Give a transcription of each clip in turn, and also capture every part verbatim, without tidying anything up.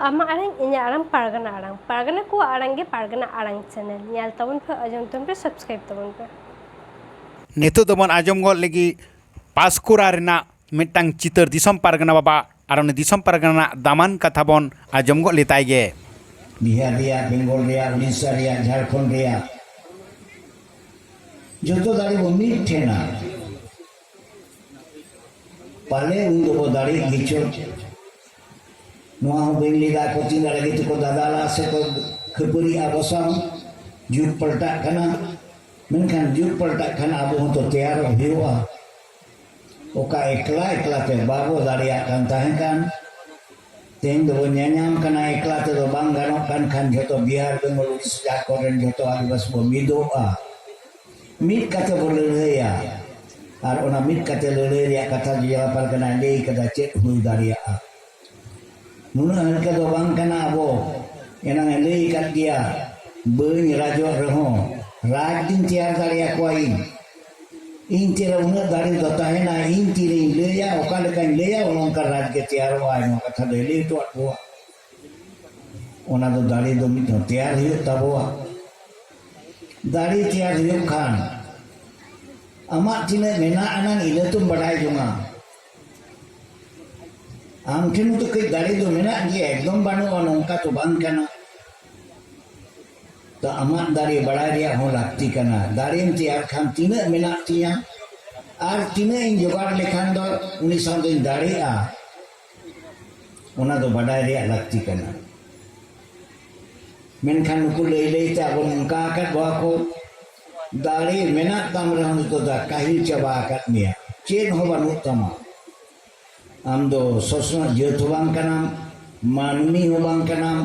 ᱟᱢᱟᱜ ᱟᱲᱟᱝ, ᱤᱧᱟᱹᱜ ᱟᱲᱟᱝ, ᱯᱟᱨᱜᱟᱱᱟ ᱟᱲᱟᱝ᱾ ᱯᱟᱨᱜᱟᱱᱟ ᱠᱚᱣᱟᱜ ᱟᱲᱟᱝ ᱜᱮ ᱯᱟᱨᱜᱟᱱᱟ ᱟᱲᱟᱝ ᱪᱮᱱᱮᱞ᱾ ᱧᱮᱞ ᱛᱟᱵᱚᱱ ᱯᱮ, ᱟᱸᱡᱚᱢ ᱛᱟᱵᱚᱱ ᱯᱮ, ᱥᱟᱵᱥᱠᱨᱟᱭᱤᱵ ᱛᱟᱵᱚᱱ ᱯᱮ᱾ ᱱᱤᱛᱚᱜ ᱫᱚᱵᱚᱱ ᱟᱸᱡᱚᱢ ᱜᱚᱫ ᱞᱮᱜᱮ ᱯᱟᱸᱥᱠᱩᱲᱟ ᱨᱮᱱᱟᱜ ᱢᱤᱫᱴᱟᱝ ᱪᱤᱛᱟᱹᱨ, ᱫᱤᱥᱚᱢ ᱯᱟᱨᱜᱟᱱᱟ ᱵᱟᱵᱟ ᱟᱨ ᱩᱱᱤ ᱫᱤᱥᱚᱢ ᱯᱟᱨᱜᱟᱱᱟ ᱨᱮᱱᱟᱜ ᱫᱟᱢᱟᱱ ᱠᱟᱛᱷᱟ ᱵᱚᱱ ᱟᱸᱡᱚᱢ ᱜᱚᱫ ᱞᱮᱛᱟᱭ ᱜᱮ᱾ ᱵᱤᱦᱟᱨ ᱨᱮᱭᱟᱜ, ᱵᱮᱝᱜᱚᱞ ᱨᱮᱭᱟᱜ, ᱩᱲᱤᱥᱥᱟ ᱨᱮᱭᱟᱜ, ᱡᱷᱟᱲᱠᱷᱚᱸᱰ ᱨᱮᱭᱟᱜ ᱡᱚᱛᱚ ᱫᱟᱲᱮ ᱵᱚ ᱢᱤᱫ ᱴᱷᱮᱱᱟ᱾ ᱯᱟᱞᱮ ᱩᱱ ᱫᱚᱵᱚ ᱫᱟᱲᱮᱜ ᱜᱮᱪᱚ᱾ ᱱᱚᱣᱟ ᱦᱚᱸ ᱵᱟᱹᱧ ᱞᱟᱹᱭ ᱫᱟ ᱟᱠᱚ ᱛᱤᱱ ᱫᱟᱲᱮ ᱜᱮᱛᱮ ᱠᱚ ᱫᱟᱫᱟᱞᱟ ᱥᱮ ᱠᱚ ᱠᱷᱟᱹᱯᱟᱹᱨᱤᱜᱼᱟ ᱟᱵᱚ ᱥᱟᱶ᱾ ᱡᱩᱜᱽ ᱯᱟᱞᱴᱟᱜ ᱠᱟᱱᱟ, ᱢᱮᱱᱠᱷᱟᱱ ᱡᱩᱜᱽ ᱯᱟᱞᱴᱟᱜ ᱠᱷᱟᱱ ᱟᱵᱚ ᱦᱚᱸᱛᱚ ᱛᱮᱭᱟᱨᱚᱜ ᱦᱩᱭᱩᱜᱼᱟ᱾ ᱚᱠᱟ ᱮᱠᱞᱟ ᱮᱠᱞᱟ ᱛᱮ ᱵᱟᱵᱚ ᱫᱟᱲᱮᱭᱟᱜ ᱠᱟᱱ ᱛᱟᱦᱮᱸ ᱠᱟᱱ, ᱛᱮᱦᱮᱧ ᱫᱚᱵᱚ ᱧᱮᱧᱟᱢ ᱠᱟᱱᱟ ᱮᱠᱞᱟ ᱛᱮᱫᱚ ᱵᱟᱝ ᱜᱟᱱᱚᱜ ᱠᱟᱱ ᱠᱷᱟᱱ ᱡᱷᱚᱛᱚ ᱵᱤᱦᱟᱨ, ᱵᱮᱝᱜᱚᱞ, ᱩᱲᱤᱥᱥᱟ, ᱡᱷᱟᱲᱠᱷᱚᱸᱰ ᱨᱮᱱ ᱡᱷᱚᱛᱚ ᱟᱹᱫᱤᱵᱟᱹᱥᱤ ᱵᱚ ᱢᱤᱫᱚᱜᱼᱟ᱾ ᱢᱤᱫ ᱠᱟᱛᱮ ᱵᱚ ᱞᱟᱹᱲᱦᱟᱹᱭᱟ᱾ ᱟᱨ ᱚᱱᱟ ᱢᱤᱫ ᱠᱟᱛᱮ ᱞᱟᱹᱲᱦᱟᱹᱭ ᱨᱮᱭᱟᱜ ᱠᱟᱛᱷᱟ ᱡᱮᱞᱟ ᱯᱟᱨᱜᱟᱱᱟᱭ ᱞᱟᱹᱭ ᱠᱟᱫᱟ, ᱪᱮᱫ ᱦᱩᱭ ᱫᱟᱲᱮᱭᱟᱜᱼᱟ? ᱱᱩᱱᱟᱹᱜ ᱦᱟᱹᱞᱠᱟᱹ ᱫᱚ ᱵᱟᱝ ᱠᱟᱱᱟ ᱟᱵᱚ᱾ ᱮᱱᱟᱝ ᱮ ᱞᱟᱹᱭ ᱟᱠᱟᱫ ᱜᱮᱭᱟ, ᱵᱟᱹᱧ ᱨᱟᱡᱚᱜ ᱨᱮᱦᱚᱸ ᱨᱟᱡᱽ ᱫᱩᱧ ᱛᱮᱭᱟᱨ ᱫᱟᱲᱮᱭᱟᱠᱚᱣᱟ ᱤᱧ᱾ ᱤᱧ ᱛᱤᱨᱮ ᱩᱱᱟᱹᱜ ᱫᱟᱲᱮ ᱫᱚ ᱛᱟᱦᱮᱱᱟ, ᱤᱧ ᱛᱤᱨᱮᱧ ᱞᱟᱹᱭᱟ, ᱚᱠᱟ ᱞᱮᱠᱟᱧ ᱞᱟᱹᱭᱟ, ᱚᱱᱮ ᱚᱱᱠᱟ ᱨᱟᱡᱽ ᱜᱮ ᱛᱮᱭᱟᱨᱚᱜᱼᱟ᱾ ᱱᱚᱣᱟ ᱠᱟᱛᱷᱟ ᱫᱚᱭ ᱞᱟᱹᱭ ᱦᱚᱴᱚ ᱟᱫ ᱠᱚᱣᱟ᱾ ᱚᱱᱟ ᱫᱚ ᱫᱟᱲᱮ ᱫᱚ ᱢᱤᱫ ᱦᱚᱲ ᱛᱮᱭᱟᱨ ᱦᱩᱭᱩᱜ ᱛᱟᱵᱚᱣᱟ᱾ ᱫᱟᱲᱮ ᱛᱮᱭᱟᱨ ᱦᱩᱭᱩᱜ ᱠᱷᱟᱱ ᱟᱢᱟᱜ ᱛᱤᱱᱟᱹᱜ ᱢᱮᱱᱟᱜ ᱟᱱᱟᱝ ᱤᱱᱟᱹ ᱛᱚᱢ ᱵᱟᱰᱟᱭ ᱡᱚᱝᱟ᱾ ᱟᱢ ᱴᱷᱮᱱ ᱫᱚ ᱠᱟᱹᱡ ᱫᱟᱲᱮ ᱫᱚ ᱢᱮᱱᱟᱜ ᱜᱮᱭᱟ, ᱮᱠᱫᱚᱢ ᱵᱟᱹᱱᱩᱜᱼᱟ, ᱱᱚᱝᱠᱟ ᱛᱚ ᱵᱟᱝ ᱠᱟᱱᱟ᱾ ᱛᱚ ᱟᱢᱟᱜ ᱫᱟᱲᱮ ᱵᱟᱲᱟᱭ ᱨᱮᱭᱟᱜ ᱦᱚᱸ ᱞᱟᱹᱠᱛᱤ ᱠᱟᱱᱟ᱾ ᱫᱟᱲᱮᱢ ᱛᱮᱭᱟᱨ ᱠᱷᱟᱱ ᱛᱤᱱᱟᱹᱜ ᱢᱮᱱᱟᱜ ᱛᱤᱧᱟ ᱟᱨ ᱛᱤᱱᱟᱹᱜ ᱤᱧ ᱡᱚᱜᱟᱲ ᱞᱮᱠᱷᱟᱱ ᱫᱚ ᱩᱱᱤ ᱥᱟᱶ ᱫᱚᱧ ᱫᱟᱲᱮᱭᱟᱜᱼᱟ, ᱚᱱᱟ ᱫᱚ ᱵᱟᱰᱟᱭ ᱨᱮᱭᱟᱜ ᱞᱟᱹᱠᱛᱤ ᱠᱟᱱᱟ᱾ ᱢᱮᱱᱠᱷᱟᱱ ᱱᱩᱠᱩ ᱞᱟᱹᱭ ᱞᱟᱹᱭ ᱛᱮ ᱟᱵᱚ ᱱᱚᱝᱠᱟ ᱟᱠᱟᱫ ᱵᱚᱱᱟ ᱠᱚ, ᱫᱟᱲᱮ ᱢᱮᱱᱟᱜ ᱛᱟᱢ ᱨᱮᱦᱚᱸ ᱱᱤᱛᱚᱜ ᱫᱚ ᱠᱟᱹᱦᱤᱞ ᱪᱟᱵᱟ ᱟᱠᱟᱫ ᱢᱮᱭᱟ, ᱪᱮᱫ ᱦᱚᱸ ᱵᱟᱹᱱᱩᱜ ᱛᱟᱢᱟ᱾ ᱟᱢ ᱫᱚ ᱥᱚᱥᱱᱚᱜ ᱡᱟᱹᱛ ᱦᱚᱸ ᱵᱟᱝ ᱠᱟᱱᱟᱢ, ᱢᱟᱹᱱᱢᱤ ᱦᱚᱸ ᱵᱟᱝ ᱠᱟᱱᱟᱢ,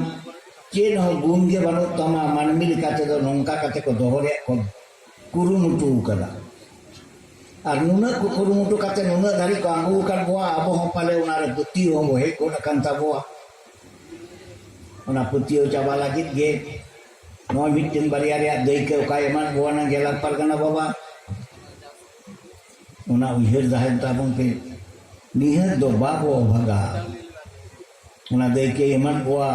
ᱪᱮᱫ ᱦᱚᱸ ᱜᱩᱱ ᱜᱮ ᱵᱟᱹᱱᱩᱜ ᱛᱟᱢᱟ, ᱢᱟᱹᱱᱢᱤ ᱞᱮᱠᱟ ᱛᱮᱫᱚ ᱱᱚᱝᱠᱟ ᱠᱟᱛᱮ ᱠᱚ ᱫᱚᱦᱚ ᱨᱮᱭᱟᱜ ᱠᱚ ᱠᱩᱨᱩᱢᱩᱴᱩ ᱟᱠᱟᱫᱟ᱾ ᱟᱨ ᱱᱩᱱᱟᱹᱜ ᱠᱚ ᱠᱩᱨᱩᱢᱩᱴᱩ ᱠᱟᱛᱮ ᱱᱩᱱᱟᱹᱜ ᱫᱷᱟᱹᱨᱤᱡ ᱠᱚ ᱟᱹᱜᱩ ᱟᱠᱟᱫ ᱵᱚᱣᱟ, ᱟᱵᱚ ᱦᱚᱸ ᱯᱟᱞᱮ ᱚᱱᱟᱨᱮ ᱯᱟᱹᱛᱭᱟᱹᱣ ᱦᱚᱸ ᱵᱚ ᱦᱮᱡ ᱜᱚᱫ ᱟᱠᱟᱱ ᱛᱟᱵᱚᱣᱟ᱾ ᱚᱱᱟ ᱯᱟᱹᱛᱭᱟᱹᱣ ᱪᱟᱵᱟ ᱞᱟᱹᱜᱤᱫ ᱜᱮ ᱱᱚᱣᱟ ᱢᱤᱫᱴᱮᱱ ᱵᱟᱨᱭᱟ ᱨᱮᱭᱟᱜ ᱫᱟᱹᱭᱠᱟᱹ ᱚᱠᱟᱭ ᱮᱢᱟᱫ ᱵᱚᱣᱟ ᱱᱟ ᱜᱮᱞᱟᱱ ᱯᱟᱨᱜᱟᱱᱟ ᱵᱟᱵᱟ, ᱚᱱᱟ ᱩᱭᱦᱟᱹᱨ ᱛᱟᱦᱮᱱ ᱛᱟᱵᱚᱱ ᱯᱮ, ᱱᱤᱦᱟᱹᱛ ᱫᱚ ᱵᱟᱵᱚ ᱵᱷᱟᱜᱟ᱾ ᱚᱱᱟ ᱫᱟᱹᱭᱠᱟᱹᱭ ᱮᱢᱟᱫ ᱵᱚᱣᱟ,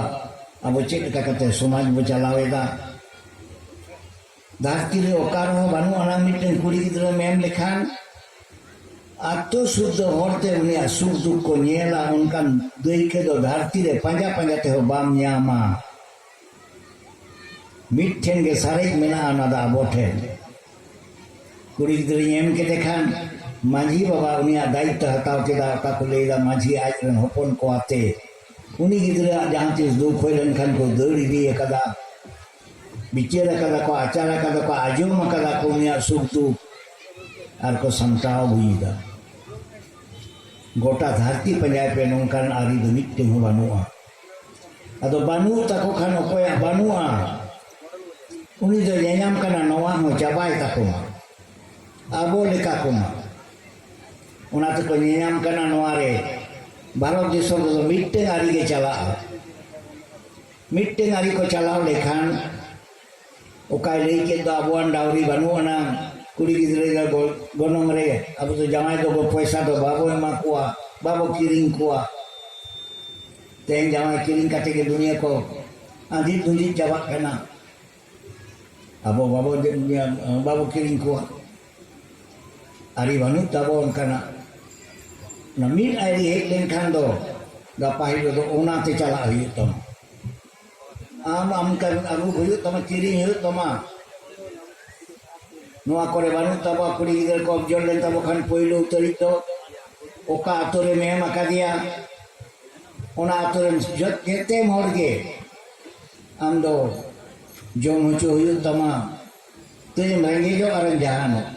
ᱟᱵᱚ ᱪᱮᱫ ᱞᱮᱠᱟ ᱠᱟᱛᱮ ᱥᱚᱢᱟᱡᱽ ᱵᱚ ᱪᱟᱞᱟᱣ ᱮᱫᱟ᱾ ᱫᱷᱟᱹᱨᱛᱤ ᱨᱮ ᱚᱠᱟ ᱨᱮᱦᱚᱸ ᱵᱟᱹᱱᱩᱜ ᱟᱱᱟᱝ ᱢᱤᱫᱴᱮᱱ ᱠᱩᱲᱤ ᱜᱤᱫᱽᱨᱟᱹ ᱢᱮᱱ ᱞᱮᱠᱷᱟᱱ, ᱟᱛᱳ ᱥᱩᱫᱽᱫᱷᱚ ᱦᱚᱲᱛᱮ ᱩᱱᱤᱭᱟᱜ ᱥᱩᱠ ᱫᱩᱠ ᱠᱚ ᱧᱮᱞᱟ, ᱚᱱᱠᱟᱱ ᱫᱟᱹᱭᱠᱟᱹ ᱫᱚ ᱫᱷᱟᱹᱨᱛᱤ ᱨᱮ ᱯᱟᱸᱡᱟ ᱯᱟᱸᱡᱟ ᱛᱮᱦᱚᱸ ᱵᱟᱢ ᱧᱟᱢᱟ᱾ ᱢᱤᱫᱴᱷᱮᱱ ᱜᱮ ᱥᱟᱨᱮᱡ ᱢᱮᱱᱟᱜᱼᱟ, ᱚᱱᱟ ᱫᱚ ᱟᱵᱚ ᱴᱷᱮᱱ᱾ ᱠᱩᱲᱤ ᱜᱤᱫᱽᱨᱟᱹᱧ ᱮᱢ ᱠᱮᱫᱮ ᱠᱷᱟᱱ, ᱢᱟᱹᱡᱷᱤ ᱵᱟᱵᱟ ᱩᱱᱤᱭᱟᱜ ᱫᱟᱭᱤᱛᱛᱚ ᱦᱟᱛᱟᱣ ᱠᱮᱫᱟ᱾ ᱚᱠᱟ ᱠᱚ ᱞᱟᱹᱭᱫᱟ, ᱢᱟᱹᱡᱷᱤ ᱟᱡ ᱨᱮᱱ ᱦᱚᱯᱚᱱ ᱠᱚ ᱟᱛᱮ, ᱩᱱᱤ ᱜᱤᱫᱽᱨᱟᱹᱣᱟᱜ ᱡᱟᱦᱟᱸ ᱛᱤᱥ ᱫᱩᱠ ᱦᱩᱭ ᱞᱮᱱᱠᱷᱟᱱ ᱠᱚ ᱫᱟᱹᱲ ᱤᱫᱤ ᱟᱠᱟᱫᱟ, ᱵᱤᱪᱟᱹᱨ ᱟᱠᱟᱫᱟ ᱠᱚ, ᱟᱪᱟᱨ ᱟᱠᱟᱫᱟ ᱠᱚ, ᱟᱸᱡᱚᱢ ᱟᱠᱟᱫᱟ ᱠᱚ ᱩᱱᱤᱭᱟᱜ ᱥᱩᱠ ᱫᱩᱠ, ᱟᱨ ᱠᱚ ᱥᱟᱢᱴᱟᱣ ᱟᱹᱜᱩᱭᱮᱫᱟ᱾ ᱜᱚᱴᱟ ᱫᱷᱟᱹᱨᱛᱤ ᱯᱟᱸᱡᱟᱭ ᱯᱮ, ᱱᱚᱝᱠᱟᱱ ᱟᱹᱨᱤ ᱫᱚ ᱢᱤᱫᱴᱮᱱ ᱦᱚᱸ ᱵᱟᱹᱱᱩᱜᱼᱟ᱾ ᱟᱫᱚ ᱵᱟᱹᱱᱩᱜ ᱛᱟᱠᱚ ᱠᱷᱟᱱ ᱚᱠᱚᱭᱟᱜ ᱵᱟᱹᱱᱩᱜᱼᱟ? ᱩᱱᱤ ᱫᱚ ᱧᱮᱧᱟᱢ ᱠᱟᱱᱟ ᱱᱚᱣᱟ ᱦᱚᱸ ᱪᱟᱵᱟᱭ ᱛᱟᱠᱚ ᱢᱟ, ᱟᱵᱚ ᱞᱮᱠᱟ ᱠᱚ ᱢᱟ᱾ ᱚᱱᱟ ᱛᱮᱠᱚ ᱧᱮᱧᱟᱢ ᱠᱟᱱᱟ ᱱᱚᱣᱟ ᱨᱮ ᱵᱷᱟᱨᱚᱛ ᱫᱤᱥᱚᱢ ᱨᱮᱫᱚ ᱢᱤᱫᱴᱮᱱ ᱟᱹᱨᱤ ᱜᱮ ᱪᱟᱞᱟᱜᱼᱟ᱾ ᱢᱤᱫᱴᱮᱱ ᱟᱹᱨᱤ ᱠᱚ ᱪᱟᱞᱟᱣ ᱞᱮᱠᱷᱟᱱ, ᱚᱠᱟᱭ ᱞᱟᱹᱭ ᱠᱮᱫ ᱫᱚ ᱟᱵᱚᱣᱟᱜ ᱰᱟᱣᱨᱤ ᱵᱟᱹᱱᱩᱜ ᱟᱱᱟ, ᱠᱩᱲᱤ ᱜᱤᱫᱽᱨᱟᱹ ᱫᱚ ᱜᱚ-, ᱜᱚᱱᱚᱝ ᱨᱮ, ᱟᱵᱚ ᱫᱚ ᱡᱟᱶᱟᱭ ᱫᱚ ᱯᱚᱭᱥᱟ ᱫᱚ ᱵᱟᱵᱚ ᱮᱢᱟ ᱠᱚᱣᱟ, ᱵᱟᱵᱚ ᱠᱤᱨᱤᱧ ᱠᱚᱣᱟ᱾ ᱛᱮᱦᱮᱧ ᱡᱟᱶᱟᱭ ᱠᱤᱨᱤᱧ ᱠᱟᱛᱮ ᱜᱮ ᱫᱩᱱᱤᱭᱟᱹ ᱠᱚ ᱟᱸᱫᱷᱤ ᱫᱷᱩᱸᱫᱷᱤ ᱪᱟᱵᱟᱜ ᱠᱟᱱᱟ᱾ ᱟᱵᱚ ᱵᱟᱵᱚ, ᱵᱟᱵᱚ ᱠᱤᱨᱤᱧ ᱠᱚᱣᱟ᱾ ᱟᱹᱨᱤ ᱵᱟᱹᱱᱩᱜ ᱛᱟᱵᱚ ᱚᱱᱠᱟᱱᱟᱜ᱾ ᱚᱱᱟ ᱢᱤᱫ ᱟᱹᱨᱤ ᱦᱮᱡ ᱞᱮᱱᱠᱷᱟᱱ ᱫᱚ ᱜᱟᱯᱟ ᱦᱤᱞᱳᱜ ᱫᱚ ᱚᱱᱟᱛᱮ ᱪᱟᱞᱟᱜ ᱦᱩᱭᱩᱜ ᱛᱟᱢᱟ᱾ ᱟᱢ, ᱟᱢ ᱠᱟᱹᱢᱤ ᱟᱹᱜᱩ ᱦᱩᱭᱩᱜ ᱛᱟᱢᱟ, ᱠᱤᱨᱤᱧ ᱦᱩᱭᱩᱜ ᱛᱟᱢᱟ᱾ ᱱᱚᱣᱟ ᱠᱚᱨᱮ ᱵᱟᱹᱱᱩᱜ ᱛᱟᱵᱚᱣᱟ, ᱠᱩᱲᱤ ᱜᱤᱫᱽᱨᱟᱹ ᱠᱚ ᱚᱵᱡᱚᱨ ᱞᱮᱱ ᱛᱟᱵᱚ ᱠᱷᱟᱱ ᱯᱳᱭᱞᱳ ᱩᱛᱟᱹᱨᱤᱡ ᱫᱚ ᱚᱠᱟ ᱟᱛᱳ ᱨᱮᱢ ᱮᱢ ᱟᱠᱟᱫᱮᱭᱟ, ᱚᱱᱟ ᱟᱛᱳ ᱨᱮᱱ ᱡᱚᱛ-, ᱡᱮᱛᱮᱱ ᱦᱚᱲ ᱜᱮ ᱟᱢ ᱫᱚ ᱡᱚᱢ ᱦᱚᱪᱚ ᱦᱩᱭᱩᱜ ᱛᱟᱢᱟ, ᱛᱮᱢ ᱨᱮᱸᱜᱮᱡᱚᱜ ᱟᱨᱮᱢ ᱡᱟᱦᱟᱱᱚᱜ᱾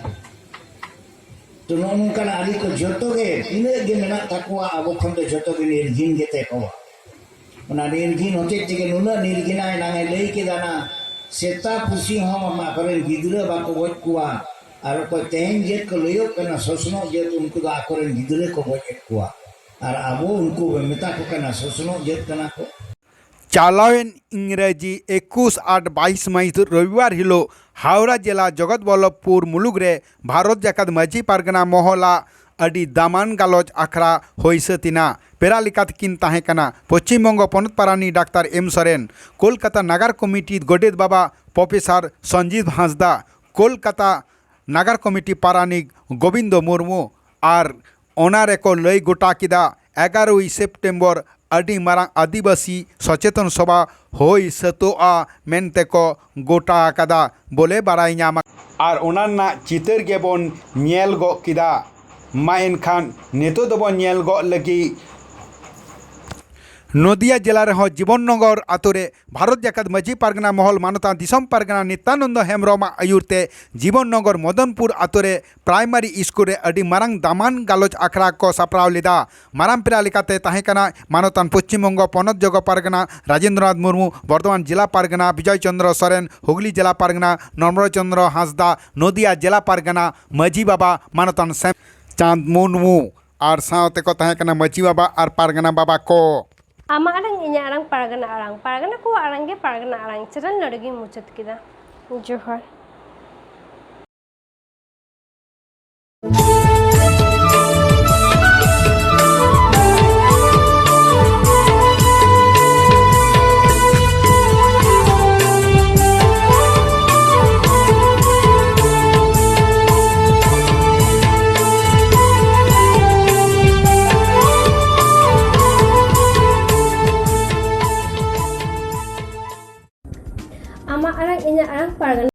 ᱛᱚ, ᱱᱚᱜᱼᱚ ᱱᱚᱝᱠᱟᱱᱟᱜ ᱟᱹᱨᱤ ᱠᱚ ᱡᱚᱛᱚ ᱜᱮ ᱛᱤᱱᱟᱹᱜ ᱜᱮ ᱢᱮᱱᱟᱜ ᱛᱟᱠᱚᱣᱟ, ᱟᱵᱚ ᱠᱷᱚᱱ ᱫᱚ ᱡᱚᱛᱚ ᱜᱮ ᱱᱤᱨᱜᱷᱤᱱ ᱜᱮᱛᱟ ᱠᱚᱣᱟ᱾ ᱚᱱᱟ ᱱᱤᱨᱜᱷᱤᱱ ᱦᱚᱛᱮᱡ ᱛᱮᱜᱮ ᱱᱩᱱᱟᱹᱜ ᱱᱤᱨᱜᱷᱤᱱᱟ ᱮᱱᱟᱝ ᱮ ᱞᱟᱹᱭ ᱠᱮᱫᱟ ᱱᱟ, ᱥᱮᱛᱟ ᱯᱩᱥᱤ ᱦᱚᱸ ᱟᱠᱚᱨᱮᱱ ᱜᱤᱫᱽᱨᱟᱹ ᱵᱟᱠᱚ ᱜᱚᱡ ᱠᱚᱣᱟ᱾ ᱟᱨ ᱚᱠᱚᱭ ᱛᱮᱦᱮᱧ ᱡᱟᱹᱛ ᱠᱚ ᱞᱟᱹᱭᱚᱜ ᱠᱟᱱᱟ ᱥᱚᱥᱱᱚᱜ ᱡᱟᱹᱛ, ᱩᱱᱠᱩ ᱫᱚ ᱟᱠᱚᱨᱮᱱ ᱜᱤᱫᱽᱨᱟᱹ ᱠᱚ ᱜᱚᱡ ᱮᱫ ᱠᱚᱣᱟ᱾ ᱟᱨ ᱟᱵᱚ ᱩᱱᱠᱩ ᱵᱚᱱ ᱢᱮᱛᱟ ᱠᱚ ᱠᱟᱱᱟ ᱥᱚᱥᱱᱚᱜ ᱡᱟᱹᱛ ᱠᱟᱱᱟ ᱠᱚ᱾ ᱪᱟᱞᱟᱣᱮᱱ ᱤᱝᱨᱮᱡᱤ ᱮᱠᱩᱥ ᱟᱴ ᱵᱟᱭᱤᱥ ᱢᱟᱹᱦᱤᱛ ᱨᱚᱵᱤᱵᱟᱨ ᱦᱤᱞᱳᱜ ᱦᱟᱣᱲᱟ ᱡᱮᱞᱟ ᱡᱚᱜᱚᱛ ᱵᱚᱞᱞᱚᱵᱷᱯᱩᱨ ᱢᱩᱞᱩᱠ ᱨᱮ ᱵᱷᱟᱨᱚᱛ ᱡᱟᱠᱟᱛ ᱢᱟᱹᱡᱷᱤ ᱯᱟᱨᱜᱟᱱᱟ ᱢᱚᱦᱚᱞᱟᱜ ᱟᱹᱰᱤ ᱫᱟᱢᱟᱱ ᱜᱟᱞᱚᱪ ᱟᱠᱷᱲᱟ ᱦᱩᱭ ᱥᱟᱹᱛ ᱮᱱᱟ᱾ ᱯᱮᱲᱟ ᱞᱮᱠᱟᱛᱮ ᱠᱤᱱ ᱛᱟᱦᱮᱸ ᱠᱟᱱᱟ ᱯᱚᱪᱷᱤᱢ ᱵᱚᱝᱜᱚ ᱯᱚᱱᱚᱛ ᱯᱟᱨᱟᱱᱤᱠ ᱰᱟᱠᱛᱟᱨ ᱮᱢ ᱥᱚᱨᱮᱱ, ᱠᱳᱞᱠᱟᱛᱟ ᱱᱟᱜᱟᱨ ᱠᱚᱢᱤᱴᱤ ᱜᱚᱰᱮᱛ ᱵᱟᱵᱟ ᱯᱨᱚᱯᱷᱮᱥᱚᱨ ᱥᱚᱧᱡᱤᱵᱽ ᱦᱟᱸᱥᱫᱟ, ᱠᱳᱞᱠᱟᱛᱟ ᱱᱟᱜᱟᱨ ᱠᱚᱢᱤᱴᱤ ᱯᱟᱨᱟᱱᱤᱠ ᱜᱳᱵᱤᱱᱫᱚ ᱢᱩᱨᱢᱩ ᱟᱨ ᱚᱱᱟ ᱨᱮᱠᱚ ᱞᱟᱹᱭ ᱜᱚᱴᱟ ᱠᱮᱫᱟ, ᱮᱜᱟᱨᱳᱭ ᱥᱮᱯᱴᱮᱢᱵᱚᱨ ᱟᱹᱰᱤ ᱢᱟᱨᱟᱝ ᱟᱹᱫᱤᱵᱟᱹᱥᱤ ᱥᱚᱪᱮᱛᱚᱱ ᱥᱚᱵᱷᱟ ᱦᱩᱭ ᱥᱟᱹᱛᱚᱜᱼᱟ ᱢᱮᱱᱛᱮ ᱠᱚ ᱜᱚᱴᱟ ᱟᱠᱟᱫᱟ ᱵᱚᱞᱮ ᱵᱟᱲᱟᱭ ᱧᱟᱢ ᱟᱠᱟᱱᱟ᱾ ᱟᱨ ᱚᱱᱟ ᱨᱮᱱᱟᱜ ᱪᱤᱛᱟᱹᱨ ᱜᱮᱵᱚᱱ ᱧᱮᱞ ᱜᱚᱜ ᱠᱮᱫᱟ᱾ ᱢᱟ ᱮᱱᱠᱷᱟᱱ ᱱᱤᱛᱚᱜ ᱫᱚᱵᱚᱱ ᱧᱮᱞ ᱜᱚᱜ ᱞᱟᱹᱜᱤᱫ᱾ ᱱᱚᱫᱤᱭᱟ ᱡᱮᱞᱟ ᱨᱮᱦᱚᱸ ᱡᱤᱵᱚᱱ ᱱᱚᱜᱚᱨ ᱟᱛᱳ ᱨᱮ ᱵᱷᱟᱨᱚᱛ ᱡᱟᱠᱟᱛ ᱢᱟᱹᱡᱷᱤ ᱯᱟᱨᱜᱟᱱᱟ ᱢᱚᱦᱚᱞ ᱢᱟᱱᱚᱛᱟᱱ ᱫᱤᱥᱚᱢ ᱯᱟᱨᱜᱟᱱᱟ ᱱᱤᱛᱭᱟᱱᱚᱱᱫᱚ ᱦᱮᱢᱵᱨᱚᱢᱟᱜ ᱟᱹᱭᱩᱨ ᱛᱮ ᱡᱤᱵᱚᱱ ᱱᱚᱜᱚᱨ ᱢᱚᱫᱚᱱᱯᱩᱨ ᱟᱛᱳ ᱨᱮ ᱯᱨᱟᱭᱢᱟᱨᱤ ᱥᱠᱩᱞ ᱨᱮ ᱟᱹᱰᱤ ᱢᱟᱨᱟᱝ ᱫᱟᱢᱟᱱ ᱜᱟᱞᱚᱪ ᱟᱠᱷᱲᱟ ᱠᱚ ᱥᱟᱯᱲᱟᱣ ᱞᱮᱫᱟ᱾ ᱢᱟᱨᱟᱝ ᱯᱮᱲᱟ ᱞᱮᱠᱟᱛᱮ ᱛᱟᱦᱮᱸ ᱠᱟᱱᱟ ᱢᱟᱱᱚᱛᱟᱱ ᱯᱚᱪᱷᱤᱢ ᱵᱚᱝᱜᱚ ᱯᱚᱱᱚᱛ ᱡᱚᱜᱚ ᱯᱟᱨᱜᱟᱱᱟ ᱨᱟᱡᱮᱱᱫᱨᱚᱱᱟᱛᱷ ᱢᱩᱨᱢᱩ, ᱵᱚᱨᱫᱷᱚᱢᱟᱱ ᱡᱮᱞᱟ ᱯᱟᱨᱜᱟᱱᱟ ᱵᱤᱡᱚᱭ ᱪᱚᱱᱫᱨᱚ ᱥᱚᱨᱮᱱ, ᱦᱩᱜᱽᱞᱤ ᱡᱮᱞᱟ ᱯᱟᱨᱜᱟᱱᱟ ᱱᱚᱢᱨᱚ ᱪᱚᱱᱫᱨᱚ ᱦᱟᱸᱥᱫᱟ, ᱱᱚᱫᱤᱭᱟ ᱡᱮᱞᱟ ᱯᱟᱨᱜᱟᱱᱟ ᱢᱟᱹᱡᱷᱤ ᱵᱟᱵᱟ ᱢᱟᱱᱚᱛᱟᱱ ᱥᱮᱢ ᱪᱟᱸᱫᱽ ᱢᱩᱨᱢᱩ ᱟᱨ ᱥᱟᱶᱛᱮ ᱠᱚ ᱛᱟᱦᱮᱸ ᱠᱟᱱᱟ ᱢᱟᱹᱡᱷᱤ ᱵᱟᱵᱟ ᱟᱨ ᱯᱟᱨᱜᱟᱱᱟ ᱵᱟᱵᱟ ᱠᱚ᱾ ᱟᱢᱟᱜ ᱟᱲᱟᱝ, ᱤᱧᱟᱹᱜ ᱟᱲᱟᱝ, ᱯᱟᱨᱜᱟᱱᱟ ᱟᱲᱟᱝ, ᱯᱟᱨᱜᱟᱱᱟ ᱠᱚᱣᱟᱜ ᱟᱲᱟᱝ ᱜᱮ ᱯᱟᱨᱜᱟᱱᱟ ᱟᱲᱟᱝ ᱪᱮᱱᱮᱞ ᱱᱚᱰᱮ ᱜᱤᱧ ᱢᱩᱪᱟᱹᱫ ᱠᱮᱫᱟ᱾ ᱡᱚᱦᱟᱨ᱾ ᱟᱢᱟᱜ ᱟᱲᱟᱝ, ᱤᱧᱟᱹᱜ ᱟᱲᱟᱝ, ᱯᱟᱨᱜᱟᱱᱟ